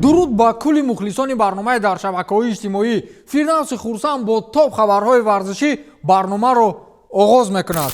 Дуруд ба кулли мухлисони барномаи дар шабакаҳои иҷтимоӣ. Фирдавси Хурсанд бо топ хабарҳои варзишӣ барномаро оғоз мекунад.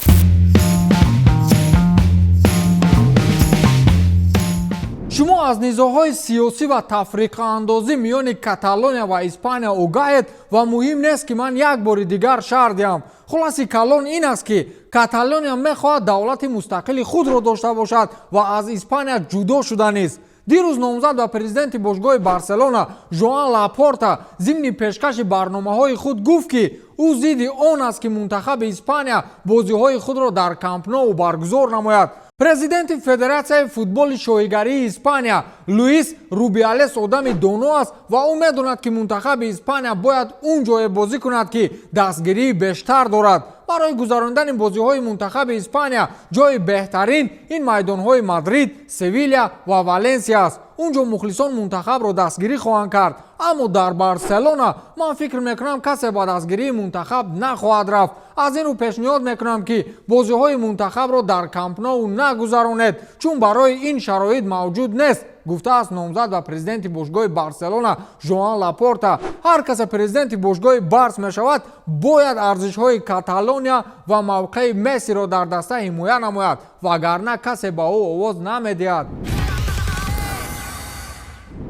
Шумо аз низоъҳои сиёсӣ ва тафриқаандозӣ миёни Каталония ва Испания огаҳед ва муҳим нест, ки ман як бори дигар шарҳ диҳам. Хулоси калон ин аст, ки Каталония мехоҳад давлати мустақили худро дошта бошад ва аз Испания ҷудо шуда нест. Дирӯз номзад ба президенти бошгоҳи Барселона Жоан Лапорта зимни пешкаши барномаҳои худ гуфт, ки ӯ зидди он аст, ки мунтахаби Испания бозиҳои худро дар Камп-Ноу баргузор намояд. Президенти Федератсияи футболи шоҳигарии Испания Луис Рубиалес одами доно аст ва ӯ медонад, ки мунтахаби Испания бояд он ҷое бозӣ кунад, ки дастгирии бештар дорад. Барои гузарондани бозиҳои мунтахаби Испания ҷои беҳтарин ин майдонҳои Мадрид, Севиля ва Валенсия аст. Он ҷо мухлисон мунтахабро дастгирӣ хоҳанд кард, аммо дар Барселона ман фикр мекунам, касе ба дастгирии мунтахаб нахоҳад рафт. Аз ин рӯ пешниҳод мекунам, ки бозиҳои мунтахабро дар Камп-Ноу нагузаронед, чун барои ин шароит мавҷуд нест, гуфтааст номзад ба президенти бошгоҳи Барселона Жоан Лапорта. Ҳар касе президенти бошгоҳи Барс мешавад, бояд арзишҳои Каталония ва мавқеи Мессиро дар даста ҳимоя намояд, вагарна касе ба ӯ овоз намедиҳад.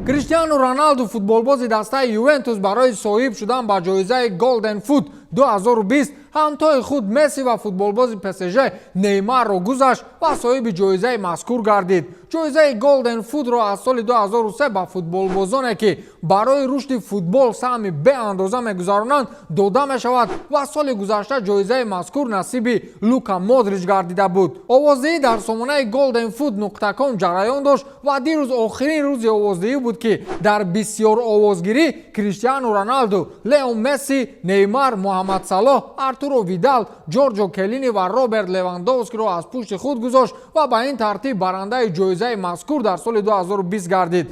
Криштиану Роналду, футболбози дастаи Ювентус, барои соҳиб шудан ба ҷоизаи Golden Foot 2020 ҳамтои худ Месси ва футболбози ПСЖ Неймарро гузашт ва соҳиби ҷоизаи мазкур гардид. Ҷоизаи Golden Footро аз соли 2003 ба футболбозоне, ки барои рушди футбол саҳми беандоза мегузаронанд, дода мешавад ва соли гузашта ҷоизаи мазкур насиби Лука Модрич гардида буд. Овоздиҳӣ дар сомонаи goldenfoot.com ҷараён дошт ва дирӯз охирин рӯзи овоздиҳӣ буд, ки дар бисёр овозгирӣ Криштиану Роналду, Лео Месси, Неймар, Муҳаммад Салоҳ, Артуро Видал, Ҷорҷо Келлини ва Роберт Левандовскиро аз пушти худ гузошт ва ба ин тартиб барандаи ҷоизаи мазкур дар соли 2020 гардид.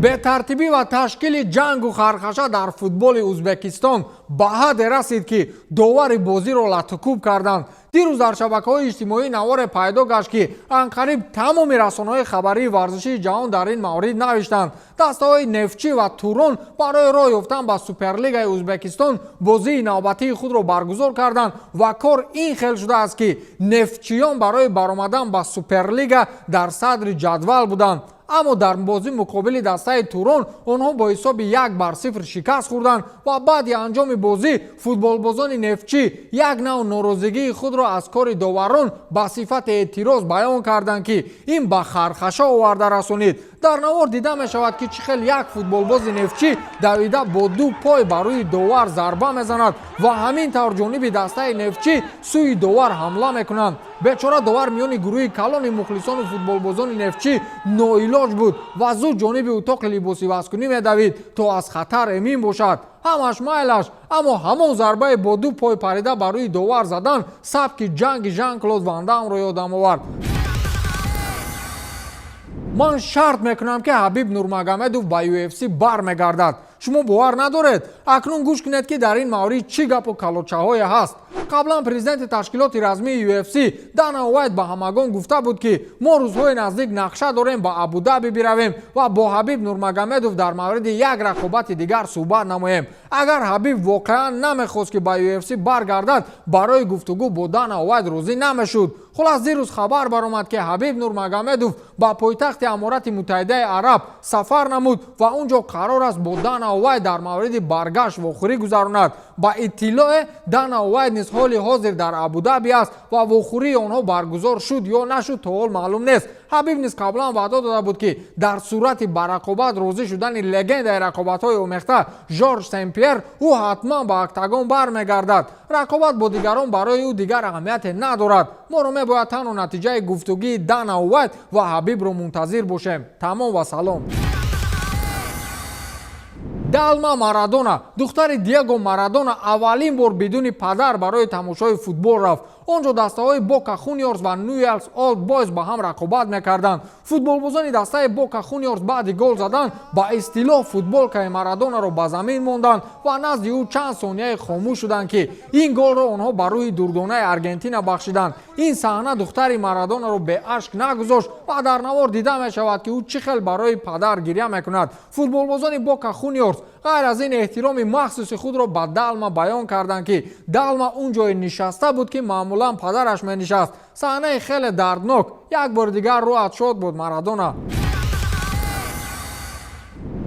Бетартибӣ ва ташкили ҷангу хархаша дар футболи Ӯзбекистон ба ҳадде расид, ки довари бозиро латукӯб карданд. Дирӯз дар шабакаҳои иҷтимоӣ наворе пайдо гашт, ки анқариб тамоми расонаҳои хабарии варзишии ҷаҳон дар ин маврид навиштанд. Дастаҳои Нефтчӣ ва Турон барои роҳ ёфтан ба Суперлигаи Ӯзбекистон бозии навбатии худро баргузор карданд ва кор ин хел шудааст, ки нефтчиён барои баромадан ба Суперлига дар садри ҷадвал буданд, аммо дар бозӣ муқобили дастаи Турон онҳо бо ҳисоби 1-0 шикаст хӯрданд. Ва баъди анҷоми бозӣ футболбозони Нефтчӣ як нав норозигии худро аз кори доварон ба сифати эътироз баён карданд, ки ин ба хархаша оварда расонид. Дар навор дида мешавад, ки чӣ хел як футболбози Нефтчӣ давида бо ду пой ба рӯи довар зарба мезанад ва ҳамин тавр ҷониби дастаи Нефтчӣ сӯи довар ҳамла мекунанд. Бечора довар миёни гурӯҳи калони мухлисону футболбозони Нефтчӣ ноилоҷ буд ва зуд ҷониби утоқи либосивазкунӣ медавид, то аз хатар эмин бошад. Ҳамаш майлаш, аммо ҳамон зарбаи бо ду пой парида ба рӯи довар задан сабки ҷанги Жан Клод Ван Дамро ёдам овард. Ман шарт мекунам, ки Ҳабиб Нурмагомедов ба UFC бармегардад. Шумо бовар надоред? Акнун гӯш кунед, ки дар ин маврид чӣ гапу калочаҳое ҳаст. Қаблан президенти ташкилоти размии UFC Дана Уайт ба ҳамагон гуфта буд, ки мо рӯзҳои наздик нақша дорем ба Абудаби биравем ва бо Ҳабиб Нурмагомедов дар мавриди як рақобати дигар суҳбат намоем. Агар Ҳабиб воқеан намехост, ки ба UFC баргардад, барои гуфтугӯ бо Дана Уайт розӣ намешуд. Хулас, дирӯз хабар баромад, ки Ҳабиб Нурмагомедов ба пойтахти Аморати Муттаҳидаи Араб сафар намуд ва он ҷо қарор аст бо Дана Уайт дар мавриди баргашт вохӯрӣ гузаронад. Ба иттилоe, Дана Уайт низ ҳоли ҳозир дар Абудаби аст ва вохӯрии онҳо баргузор шуд ё нашуд, то ҳол маълум нест. Ҳабиб низ қаблан ваъда дода буд, ки дар сурати ба рақобат розӣ шудани легендаи рақобатҳои омехта Жорж Сен-Пьер, ӯ ҳатман ба октагон бармегардад. Рақобат бо дигарон барои ӯ дигар аҳамияте надорад. Моро мебояд танҳо натиҷаи гуфтугӯи Дана Уайт ва Ҳабибро мунтазир бошем. Тамом ва салом. Далма Марадона, духтари Диего Марадона, аввалин бор бидуни падар барои тамошои футбол рафт. Он ҷо дастаҳои Бока Хуниорс ва Ньюэлс Олд Бойз ба ҳам рақобат мекарданд. Футболбозони дастаи Бока Хуниорс баъди гол задан ба истилоҳ футболкаи Марадонаро ба замин монданд ва назди ӯ чанд сонияе хомӯш шуданд, ки ин голро онҳо ба рӯҳи дурдонаи Аргентина бахшиданд. Ин саҳна духтари Марадонаро беашк нагузошт ва дар навор дида мешавад, ки ӯ чӣ хел барои падар гиря мекунад. Футболбозони Бока Хуниорс ғайр аз ин эҳтироми махсуси худро ба Далма баён карданд, ки Далма он ҷое нишаста буд, ки маъмулан падараш менишаст. Саҳнаи хеле дарднок. Як бори дигар рӯҳат шод буд, Марадона.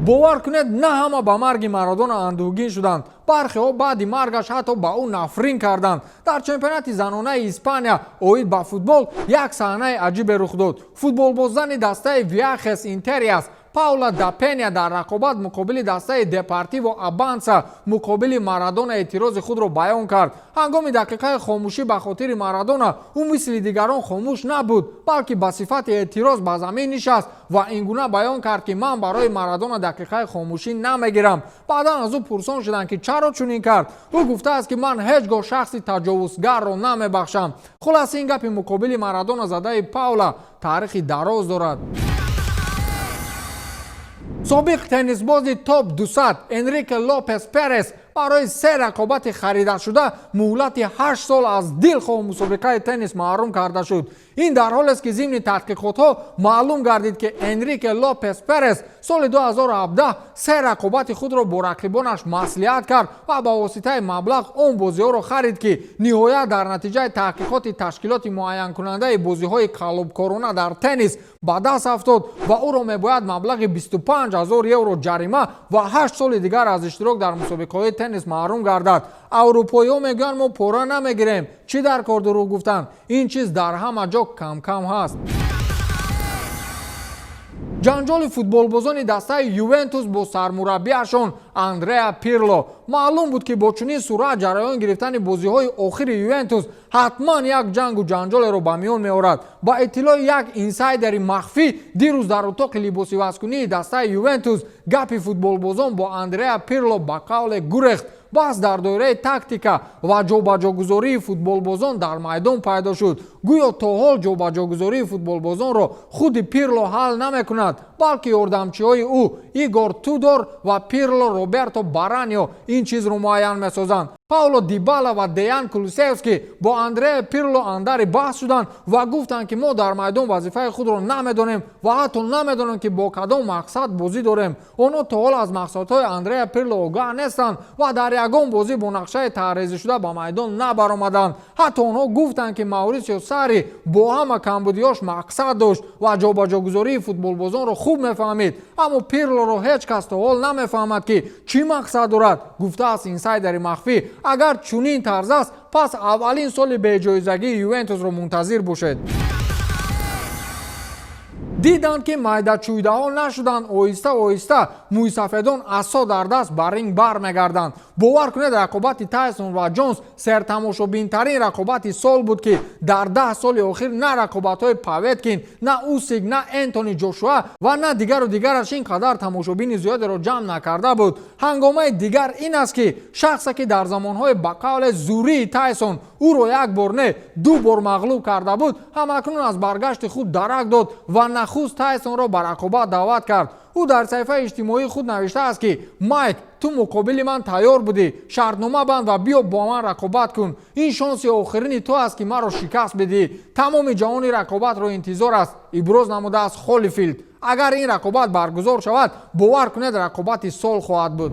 Бовар кунед, на ҳама ба марги Марадона андӯҳгин шуданд. Бархеҳо баъди маргаш ҳатто ба ӯ нафрин карданд. Дар чемпионати занонаи Испания оид ба футбол як саҳнаи аҷибе рух дод. Футболбозани дастаи Виахес Интериас Паула Дапения дар рақобат муқобили дастаи Депортиво Абанса муқобили Марадона эътирози худро баён кард. Ҳангоми дақиқаи хомӯшӣ ба хотири Марадона ӯ мисли дигарон хомӯш набуд, балки ба сифати эътироз ба замин нишаст ва ин гуна баён кард, ки ман барои Марадона дақиқаи хомӯшӣ намегирам. Баъдан аз ӯ пурсон шуданд, ки чаро чунин кард. Ӯ гуфтааст, ки ман ҳеҷ гоҳ шахси таҷовузгарро намебахшам. Хулас, ин гапи муқобили Марадона задаи Паула таърихи дароз дорад. Собиқ теннисбози топ 200 Энрике Лопес Перес барои се рақобати харидашуда муҳлати 8 сол аз дилхоҳ мусобиқаи теннис маҳрум карда шуд. Ин дар ҳолест, ки зимни таҳқиқотҳо маълум гардид, ки Энрике Лопес Перес соли 2017 се рақобати худро бо рақибонаш маслиҳат кард ва ба воситаи маблағ он бозиҳоро харид, ки ниҳоят дар натиҷаи таҳқиқоти ташкилоти муайянкунандаи бозиҳои қаллобкорона дар теннис ба даст афтод ва ӯро мебояд маблағи 25 ҳазор евро ҷарима ва 8 соли дигар аз иштирок дар мусобиқаҳои теннис маҳрум гардад. Аврупоиҳо мегӯянд, мо пора намегирем, чӣ дар кор дурӯғ гуфтан? Ин чиз дар ҳама ҷо камкам ҳаст. Ҷанҷоли футболбозони дастаи Ювентус бо сармураббиашон Андреа Пирло. Маълум буд, ки бо чунин суръат ҷараён гирифтани бозиҳои охири Ювентус ҳатман як ҷангу ҷанҷолеро ба миён меорад. Ба иттилои як инсайдери махфӣ, дирӯз дар утоқи либосивазкунии дастаи Ювентус гапи футболбозон бо Андреа Пирло ба қавле гурехт. Баҳс дар доираи тактика ва ҷобаҷогузории футболбозон дар майдон пайдо шуд. Гӯё то ҳол ҷобаҷогузории футболбозонро худи Пирло ҳал намекунад, балки ёрдамчиҳои ӯ Игор Тудор ва Пирло Роберто Баранио ин чизро муайян месозанд. Пауло Дибала ва Деян Кулусевский бо Андреа Пирло андари баҳс шуданд ва гуфтанд, ки мо дар майдон вазифаи худро намедонем ва ҳатто намедонем, ки бо кадом мақсад бозӣ дорем. Онҳо то ҳол аз мақсадҳои Андреа Пирло огаҳ нестанд ва дар ягон бозӣ бо нақшаи тарҳрезишуда ба майдон набаромаданд. Ҳатто онҳо гуфтанд, ки Маурисио Сари бо ҳама камбудиёш мақсад дошт ва ҷобаҷогузории футболбозонро хуб мефаҳмид, аммо Пирлоро ҳеҷ кас то ҳол намефаҳмад, ки чӣ мақсад дорад, гуфтааст инсайдери махфӣ. Агар чунин тарз аст, пас аввалин соли беҷоизагии Ювентусро мунтазир бошед. Диданд, ки майдачӯйдаҳо нашуданд, оҳиста оҳиста мӯйсафедон асо дар даст ба ринг бармегарданд. Бовар кунед, рақобати Тайсон ва Ҷонс сертамошобинтарин рақобати сол буд, ки дар 10 соли охир на рақобатҳои Поветкин, на Усик, на Энтони Ҷошуа ва на дигару дигараш ин қадар тамошобини зиёдеро ҷамъ накарда буд. Ҳангомаи дигар ин аст, ки шахсе, ки дар замонҳои ба қавле зурии Тайсон ӯро як бор не, ду бор мағлуб карда буд, ҳамакнун аз баргашти худ дарак дод ва нахуст Тайсонро ба рақобат даъват кард. Ӯ дар саҳифаи иҷтимоии худ навиштааст, ки Майк, ту муқобили ман тайёр будӣ, шартнома банд ва биё бо ман рақобат кун. Ин шонси охирини ту аст, ки маро шикаст бидиҳӣ. Тамоми ҷаҳони рақобатро интизор аст, иброз намудааст Холифилд. Агар ин рақобат баргузор шавад, бовар кунед, рақобати сол хоҳад буд.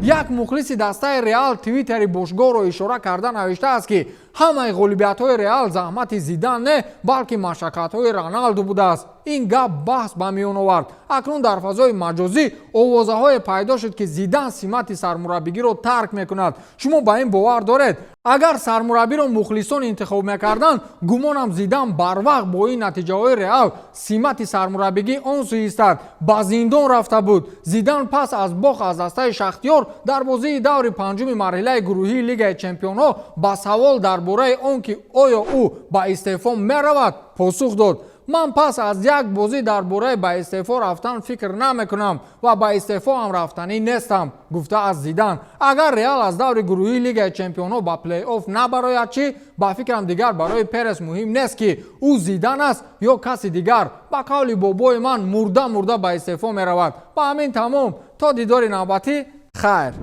Як мухлиси дастаи Реал твиттери бошгоҳро ишора карда навиштааст, ки ҳамаи ғолибиятҳои Реал заҳмати Зидан не, балки машаққатҳои Роналду будааст. Ин гап баҳс ба миён овард. Акнун дар фазои маҷозӣ овозаҳое пайдо шуд, ки Зидан симати сармураббигиро тарк мекунад. Шумо ба ин бовар доред? Агар сармураббиро мухлисон интихоб мекарданд, гумонам, Зидан барвақт бо ин натиҷаҳои Реал симати сармураббигӣ он сӯ истад, ба зиндон рафта буд. Зидан пас аз бохт аз дастаи Шахтиёр дар бозии даври панҷуми марҳилаи гурӯҳии Лигаи чемпионҳо ба савол дар бораи он ки оё ӯ ба истеъфо меравад, посух дод. Ман пас аз як бозӣ дар бораи ба истеъфо рафтан фикр намекунам ва ба истеъфо ҳам рафтанӣ нестам, гуфтааст Зидан. Агар Реал аз даври гурӯҳии Лигаи чемпионҳо ба плей-офф набарояд чӣ? Ба фикрам, дигар барои Перес муҳим нест, ки ӯ Зидан аст ё каси дигар. Ба қавли бобои ман, мурда мурда ба истеъфо меравад. Ба ҳамин тамом. То дидори навбатӣ, хайр.